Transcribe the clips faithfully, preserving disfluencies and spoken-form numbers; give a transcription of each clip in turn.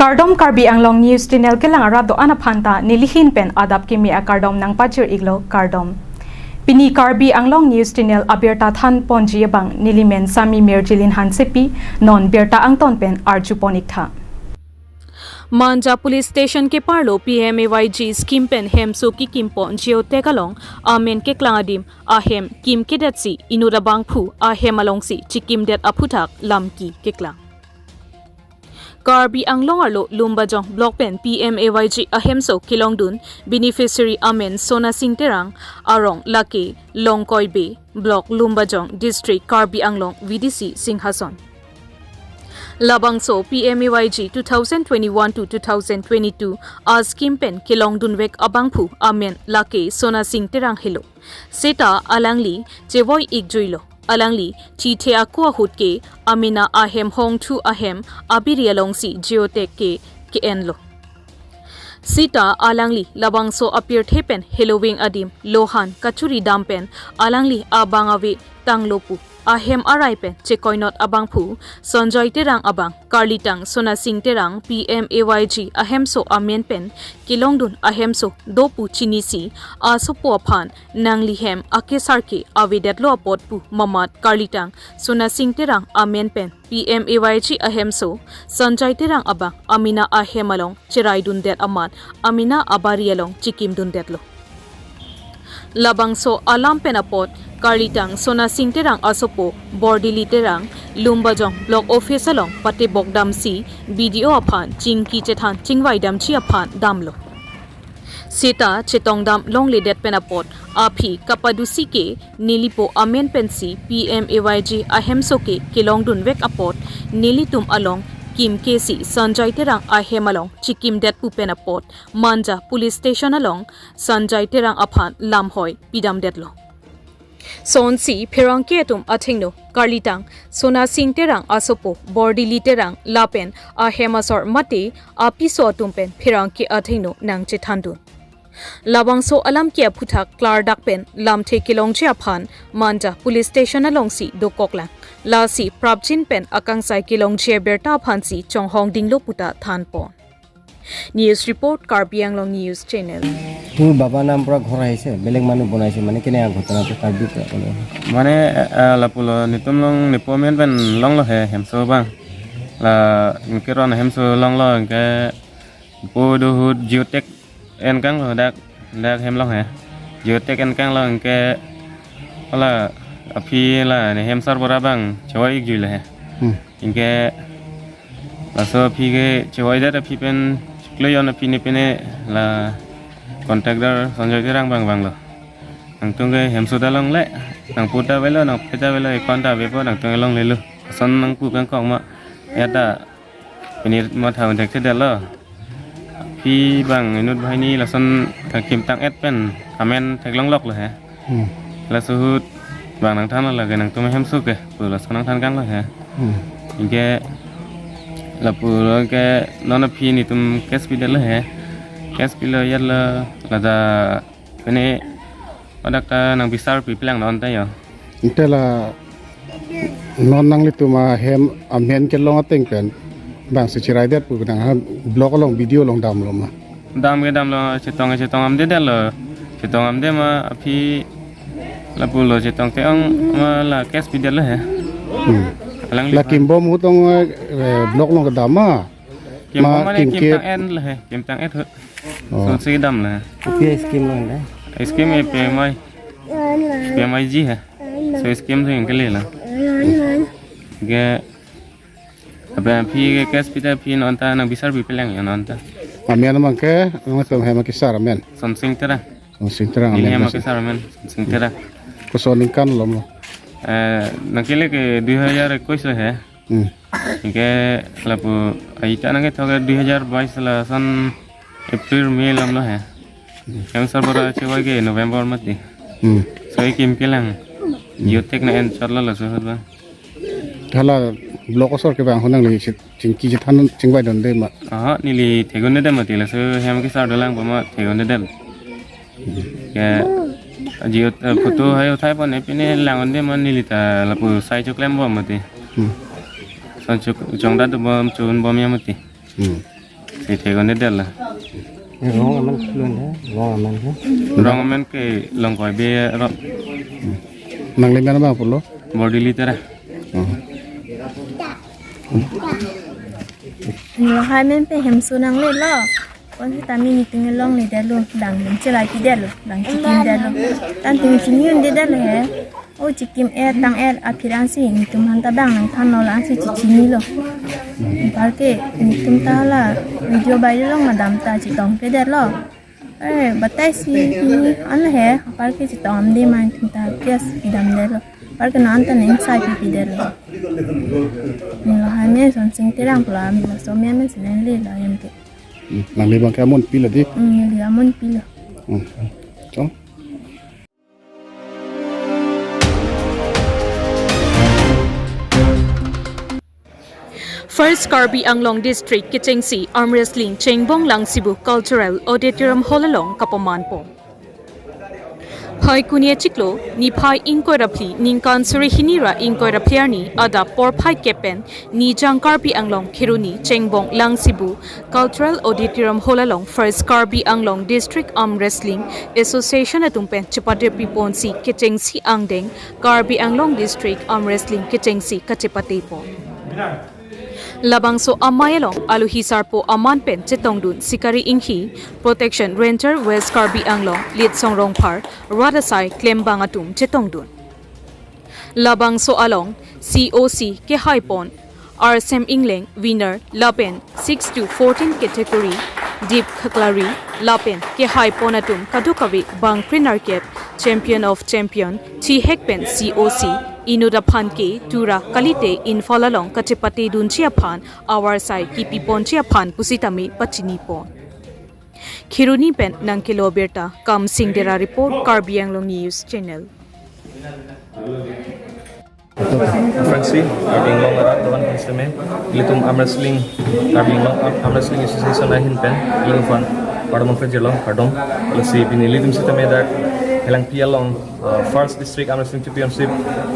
Kardom, Karbi Anglong News Channel kelang arat do-an aphan ta nelihin pen adap kimi akardom nangpachir-iklo, kardom. Pini Karbi Anglong News Channel abirta thanponji abang nelimen Sami Mirjilin Hansepi, non birta angton pen arjupon-iktha. Manja Police Station keparlo P M A Y G scheme pen hemso kekimpo Geotech along amen keklang adim ahem kimkedetsi inut abangphu ahem alongsi chekimdet aphuthak lamki keklang. Karbi Anglong arlo Lumbajong Block pen P M A Y G ahemso kelongdun beneficiary amen Sonasing Terang, arong lake Longkoi Bey, Block Lumbajong, District Karbi Anglong, V D C Singhason. Labangso P M A Y G two thousand twenty-one to two thousand twenty-two a scheme pen kelongdunvek abangphu amen lake Sonasing Terang helo. Seta alangli chevoi-ikjuilo. Alangli chithe ako ahut ke amena ahem hongthu ahem abiri alongsi Geotech ke ke-enlo. Seta alangli labangso apirthe pen heloving adim lohan kachuri dam pen alangli abang ave tanglo pu ahem arai pen chekoinot abangphu Sanjoy Terang abang karlitang Sonasing Terang P M A Y G ahemso amen pen kelongdun ahemso do pu chinisi asopo aphan nangli hem akesar ke avedetlo apot pu mamat karlitang Sonasing Terang amen pen P M A Y G ahemso Sanjoy Terang abang amena ahem along cheraidundet amat amena abari along chekimdundetlo. Labangso alam pen apot karlitang Sonasing Terang asopo Bordili Terang Lumbajong Block Office along patebok damsi B D O aphan chingki chethan chingvai damji aphan damlo. Seta chetongdam longledet pen apot aphi kapadusi ke nelipo amen pensi P M A Y G ahemso ke kelongdunvek apot nelitum along kimkesi Sanjoy Terang ahem along chekimdet pu pen apot Manja Police Station along Sanjoy Terang aphan lamhoi pidamdetlo. Sonsi pherangke atum athengno karlitang Sonasing Terang asopo Bordili Terang lapen ahem asor mate apiso atum pen pherangke athengno nangchethandun. Labangso alam ke aphuthak klardak pen lamthe kelongji aphan Manja Police Station alongsi dokoklang. Lasi prapjin pen akangsai kelongji abirta aphansi chonghongdinglo puta thanpon. News report, Karbi Anglong News Channel. তোৰ বাবা নাম পৰা ঘৰ আহিছে, বেলেগ মানুহ বনাইছে, মানে কেনে ঘটনাটো কাৰ্বি পৰা ক'লে? মানে, এ, এ, লাপুলো নিতুম লং নিপমেন পেন লং লো হে হেমসো বাং। লা, ইনকে ron hemso longlo, inke po do ahut Geotech enkanglo dak, dak hem long he. Geotech enkanglo inke hala aphi la ne hemsar bora bang choi-ikjuilo he. Hmm. Inke laso aphi ke choi-idet aphi pen chiklo jon aphi ne pene la contractor Sanjoy Terang bang banglo. Nangtum ke hemso ta longle, nangpo ta avelo, nangpei ta avelo, account ta avepo, nangtum ke longlelo. Ason nangpu kangkong ma, ya ta, pini ma thau thekthedetlo. Aphi bang inut banghini lason thang kimtang-et pen amen theklongloklo he. Hmm. Laso ahut bang nangthan lage nangtum hemso ke, pu lason nangthankanglo he. Hmm. Inke lapulo ke non aphi nitum case pidetlo he. Case pilo yatlo, lata pene odak ta nangbisar pipelang non ta yo. Inte la non nanglitum ahem amen kelong ateng pen bangsi chiraidet pu nang ha block along B D O along damlo ma? Dam ke damlo, chetong chetong amdedetlo. Chetong amde ma aphi lapulo chetong te-ong ma la case pidetlo he. Hmm. Alangli la aphan. Kimbom ahut ong, eh, block along kedam ma? Kimbom ma mane kim ke kimtang-etlo he, kimtang-et ahut. Oh. Sonsi damlo he. Kopi scheme lo anda? Scheme e P M I. P M I G he. So scheme si yang kali la. Ke, apa aphi ke case pita aphi non ta nangbisar pipelang ya non ta. Amen abang ke, nangtum hem akesar amen? Sonsing Terang. Sonsing Terang amen. Neli hem akesar amen, Sonsing Terang. Koson aningkan lo mo? Eh, nangkele ke dui hajar ekuis lo he. Hmm. Inke lapu aita nangkethok ke dui hajar bais lason April May along lo he. Hmm. Hemsar bora chevoi ke November mati. Hmm. So ikim kelang. Hmm. Geotech na en chotlo laso ahut bang. Hala block asor ke bang ho nangli chingki chethan chingvaidunde ma? Aha, neli thegunde dem mati laso hem akesar dolang pama thegunde dem. Ke Geo, eh, photo hai uthai pon e pine lang-unde ma neli ta lapu sai choklembom mati. Hmm. Son chok chongdat bom chunbom ya mati. Hmm. Ithek on-edet la. Rong amen lun he, rong amen he. Rong amen ke Longkoi Bey arong. Nangli men abang pulo? Bordili Terang. Oh. Lahai men pen hemso nanglelo. Konsitame netum along ledetlo, dang dang chelai pidetlo, dang chikim detlo. Tangte chini un-edetlo he. O chikim-et tang-et aphi ansi netum aphan ta bang nangthanlo, la ansi chechinilo. Anparke netum ta la video viral along madam ta chetong pedetlo. Eh, batai si hini an he, anparke chetong amde ma netum ta case pidamdetlo. Anparke non anta ning sai pipidetlo. Neli lahai men Sonsing Terang pulo, neli laso men men si nanglelo hem ke. Hmm, nangli abang ke amonpi lo dei? Hmm, neli amonpi lo. Hmm. Chong? First Karbi Anglong District kechengsi arm wrestling chengbong Langsibu Cultural Auditorium Hall along kapamanpo. Phaikuni achiklo, niphai ingkoi ra phli, ningkan suri hini ra ingkoi ra phli arni, adap porphai kep pen, Nijang Karbi Anglong Kheroni chengbong Langsibu Cultural Auditorium Hall along First Karbi Anglong District Arm Wrestling Association atum pen chepate piponsi kechengsi angdeng Karbi Anglong District Arm Wrestling kechengsi kachepatepon. Labangso amei along alohi sarpo aman pen chetongdun Sikari Inghi, Protection Ranger West Karbi Anglong, Litsong Rongphar, rat asai klembang atum chetongdun. Labangso along C O C kehaipon Arsem Ingleng, winner, lapen six to fourteen category Deep Khaklari, lapen kehaipon atum kadokave bang kre nerkep, champion of champion, thihek pen C O C inut aphan ke Tura kalite Imphal along kachepatedunji aphan avarsai kipiponji aphan pusitame pachinipon. Kheroni pen nangkelo birta Kamsing Dera report, Karbi Anglong News Channel. Friendship, Karbi Anglong arat doan konsitame, ilitum arm wrestling, Karbi Anglong Arm, Arm Wrestling Association ahin pen, ilitum aphan kardom pajirlo, kardom. Lasi pini ilitum sitame dak Helangpi along, uh, First District Arm Wrestling Championship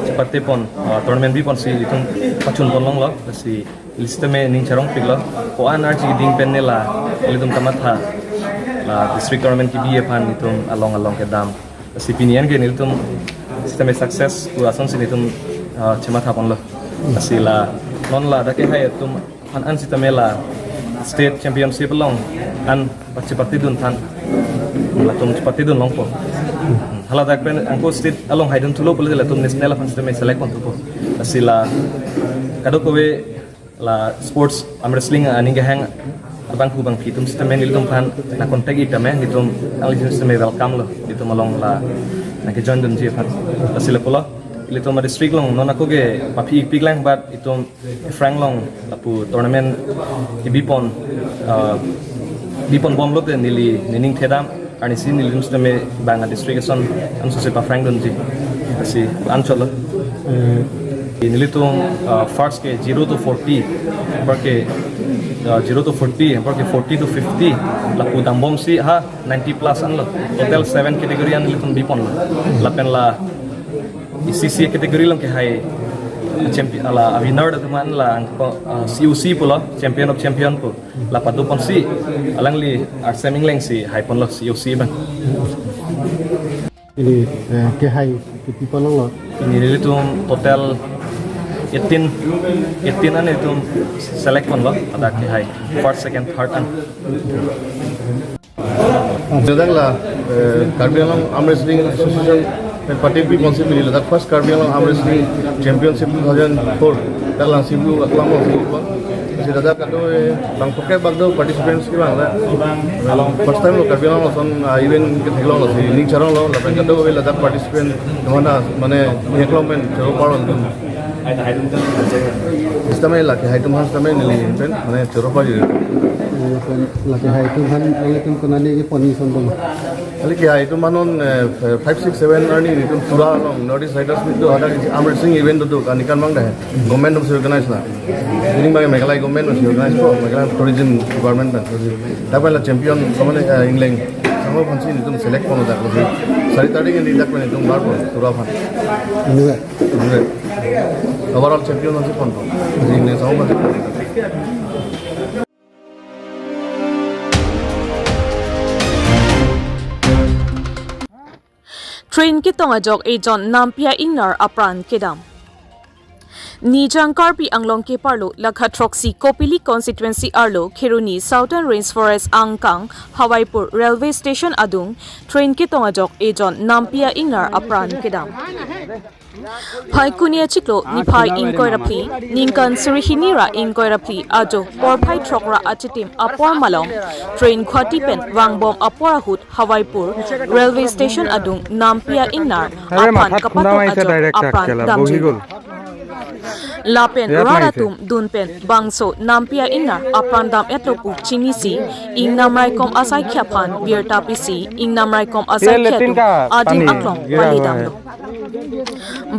chepatepon, uh, tournament biponsi ilitum pachunpon longlo. Lasi ili sitame ning charongpiklo. Ko-an arji ding pen nela ilitum kamatha, la district tournament kebi aphan itum along along kedam. Lasi pini an ke nelitum sitame success pu asonsi nelitum, ah, chemathaponlo. Lasi la non la dak kehai atum aphan an sitame la state championship along an pachepatedun aphan latum chepatedun longpo. Hala dak pen angko state along haidun thulo pule latum national aphan sitame select ponthupo. Lasi la kadokave la sports arm wrestling aning kehang abang hu bangphi atum sitame nelitum aphan nang contact ik tame nelitum along sitame welcome lo, nelitum along la nangkejoindunji aphan. Lasi lapulo, ilitum adistrict along non ako ke paphi ikpiklang, but itum aphrang along lapu tournament kebipon, ah, biponbomlote neli nening thedam. Arnisi nelitum sitame bang adistrict ason anso si paphrangdunji. Lasi anchotlo. Eh. Nelitum, ah, first ke zero to forty, anparke, ah, zero to forty, anparke forty to fifty, lapu dangbomsi ha ninety plus anlo. Total seven category an nelitum biponlo. Lapen la C C category along kehai champion, la winner atum an la angko, ah, C O C pulo, champion of champion pu. La padoponsi alangli Arsem Ingleng si haiponlo C O C abang. Ini, eh, kehai ke people lo. Ini nelitum total eighteen, eighteen an itum select ponlo, ada kehai first, second, third an. Ladak la, eh, Karbi Anglong Arm Wrestling Association pen participate ponsi pini ladak first Karbi Anglong Arm Wrestling Championship two thousand four dak Langsibu aklam lo si. Si ladak kado, eh, bang poke bak do participants kevang la. First time lo Karbi Anglong ason, ah, event ketheklong lo si, ning charonglo, lapen kadokave ladak participant kemana mane theklong pen choro paron dun. Sitame la kehai atum aphan sitame neli pen mane choro pari. La kehai atum aphan, nangtum konane kepon ason dong? Kali kehai atum aphan non, eh, five, six, seven arni nelitum Tura along North East Riders Meet do, hadak arm wrestling event do, do, kani kan bang dah. Government atum si organize la. Ini bang Meghalaya government atum si organize po, Meghalaya Tourism Department pen. Dak pen la champion, samane, eh, Ingleng. Sama aphansi nelitum select pon dak lo. Sari tarik ini dak pen nelitum bar pon, Tura aphan. Ini, eh. Overall champion aphansi pon. Ingleng sama aphansi pon. Train ketong ajok ejon nampi a-ingnar apran kedam. Nijang Karbi Anglong keparlo lakha throksi Kopili constituency arlo Kheroni Southern Range Forest angkang Hawaipur railway station adung train ketong ajok ejon nampi a-ingnar apran kedam. Phaikuni achiklo niphai ingkoi ra phli, ningkan suri hini ra ingkoi ra phli ajo porphai throk ra achitim apor malom train Guwahati pen vangbom apor ahut Hawaipur railway station adung nampi a-ingnar aphan kapatong ajok apran damji. Lapen rat atum dun pen bangso nampi a-ingnar apran dam-etlo pu chinisi, ingnam raikom asaikhei aphan birta pisi, ingnam raikom asaikhei atum ajin aklong pali damlo.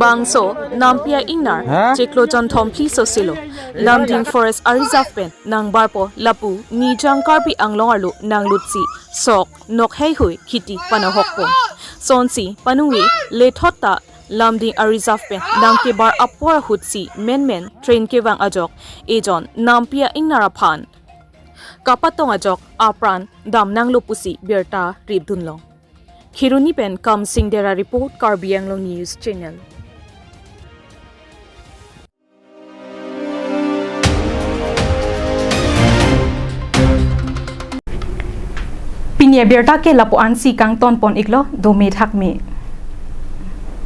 Bangso nampi a-ingnar chiklo jonthom phli soselo Lumding Forest a-reserve pen nangbarpo lapu Nijang Karbi Anglong arlo nanglutsi sok nok heihui khiti panohokpo. Sonsi panungve lethot ta Lumding a-reserve pen nangkebar apor ahutsi menmen train kevang ajok ejon nampi a-ingnar aphan kapatong ajok apran damnanglo pusi birta ripdunlong. Kheroni pen Kamsing Dera report, Karbi Anglong News Channel. Pini abirta ke lapu-ansi kangton pon iklo, dome thakme.